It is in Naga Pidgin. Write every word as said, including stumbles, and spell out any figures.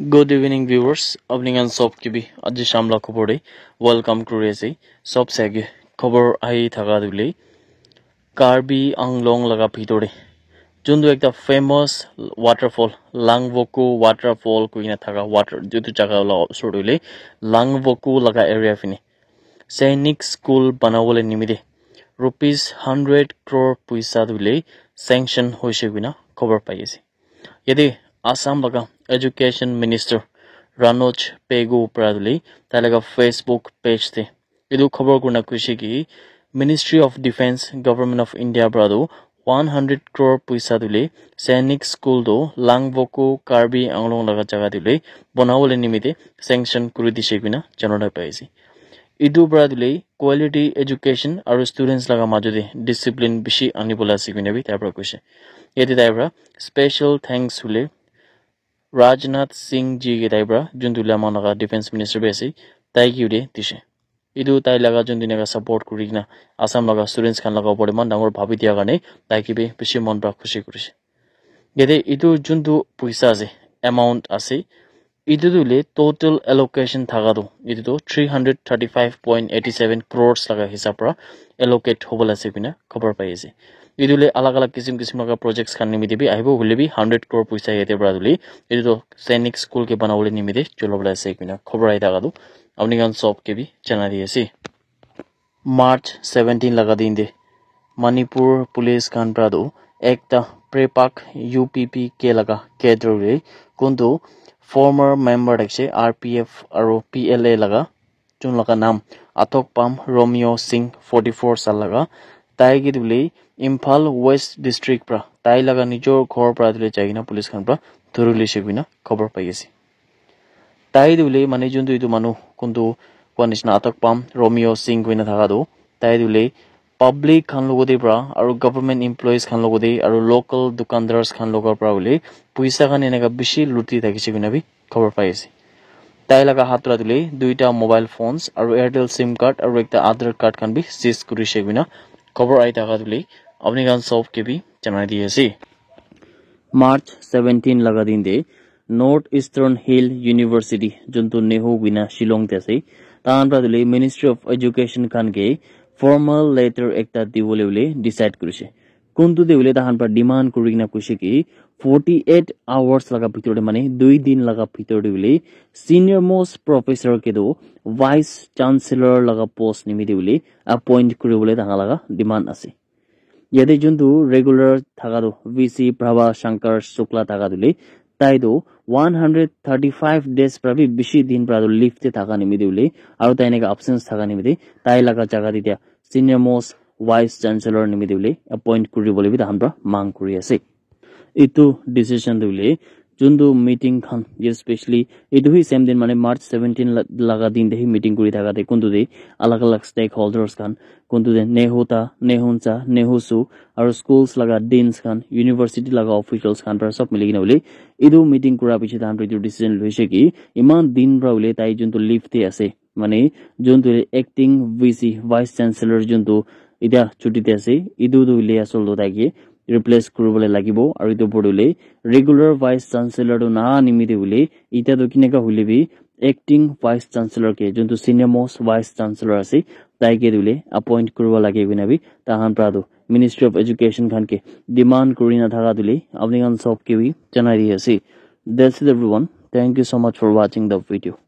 Good evening, viewers. Apni khan sob ke bhi aji sham la khobor de welcome kuri ase. Sob se age khobor ahi thaka tu le Karbi Anglong laga bhitor de juntu ekta famous waterfall, Langvoku waterfall koi na thaka water, etu jaga la osor de hoile Langvoku laga area fini Sainik School banabole nimite rupees hundred crore puisa tu le sanction hoise koina khobor pai ase. Yate Assam laga Education Minister Ranoj Pegu para tu le tai laga Facebook page te etu khobor kurina koise ki Ministry of Defence, Government of India para tu one hundred crore puisa tu le Sainik School tu Langvoku Karbi Anglong laga jaga tu le banabole nimite sanction kuri dise koina janabole pai ase. Etu para tu le quality education aru students laga majo de discipline bishi ani bola ase koina bi tai para koise. Yate tai para special thanks hule Rajnath Singh ji ke tai para juntu le ama laga defence minister bi ase tai ke de dise. Etu tai laga juntu eneka support kuri kena Assam laga students khan laga opor de eman dangor bhabi dia karne tai ke bi bishi mon para khushi kurise. Yate etu juntu puisa ase, amount ase, etu tu le total allocation thaka tu etu tu three hundred thirty five point eighty seven crores laga hisab para allocate hobo la ase koina khobor pai ase. Etu le alag alag kisim kisim laga projects khan nimite bi ahibo hoile bi hundred crore puisa yate para tu le etu tu Sainik School ke banabole nimite chulabole ase koina khobor ahi thaka tu apni khan sob ke bi janai di ase. March seventeen laga din de Manipur police khan para tu ekta Prepak U P P K laga cadre de kuntu former member thakise R P F aru P L A laga jun laga naam Atok Pam Romeo Singh forty four sal laga tai ke tu le Imphal West District para tai laga nijor ghor para tu le jai kena police khan para dhuri lise koina khobor pai ase. Tai tu le mane juntu etu manu kuntu koa nishina Atok Pam Romeo Singh koina thaka tu tai tu le public khan logote para aru government employees khan logote aru local dukandars khan logo para hoile puisa khan eneka bishi luti thakise koina bi khobor pai ase. Tai laga hath para tu le duita mobile phones aru Airtel sim card aru ekta Aadhaar card khan bi seize kurise koina khobor ahi thaka tu le apni khan sob ke bi janai di ase. March seventeen laga din de North Eastern Hill University juntu NEHU koina Shillong te ase, tahan para tu le Ministry of Education khan ke formal letter ekta dibole bole decide kurise. Kuntu de hoile tahan para demand kuri kena koise ki forty eight hours laga bhitor de mane dui din laga bhitor de hoile senior most professor ke tu vice chancellor laga post nimite hoile appoint kuri bole tahan laga demand ase. Yate juntu regular thaka tu V C Prabha Shankar Shukla thaka tu le tai tu one hundred thirty five days para bi bishi din para tu leave te thaka nimite hoile aru tai eneka absence thaka nimite tai laga jaga te dia senior most vice chancellor nimite hoile appoint kuri bole bi tahan para mang kuri ase. Etu decision tu hoile juntu meeting khan, yes, specially etu hi same din mane March seventeen la- laga din te hi meeting kuri thaka te kuntu te alag alag stakeholders khan kuntu te NEHU ta, NEHUNSA, NEHUSU aru schools laga deans khan, university laga officials khan para sob mili kena hoile etu meeting kura piche tahan etu decision loise ki iman din para hoile tai juntu leave te ase mane juntu acting V C vice chancellor juntu eta chuti te ase etu tu hoile asol tu tai ke replace kuri bole lagibo aru etu opor te hoile regular vice chancellor tu naha nimite hoile eta tu kineka hoile bi acting vice chancellor ke juntu senior most vice chancellor ase tai ke tu hoile appoint kuri bo lage koina bi tahan para tu Ministry of Education khan ke demand kuri na thaka tu hoile apni khan sob ke bi janai di ase. That's it everyone. Thank you so much for watching the video.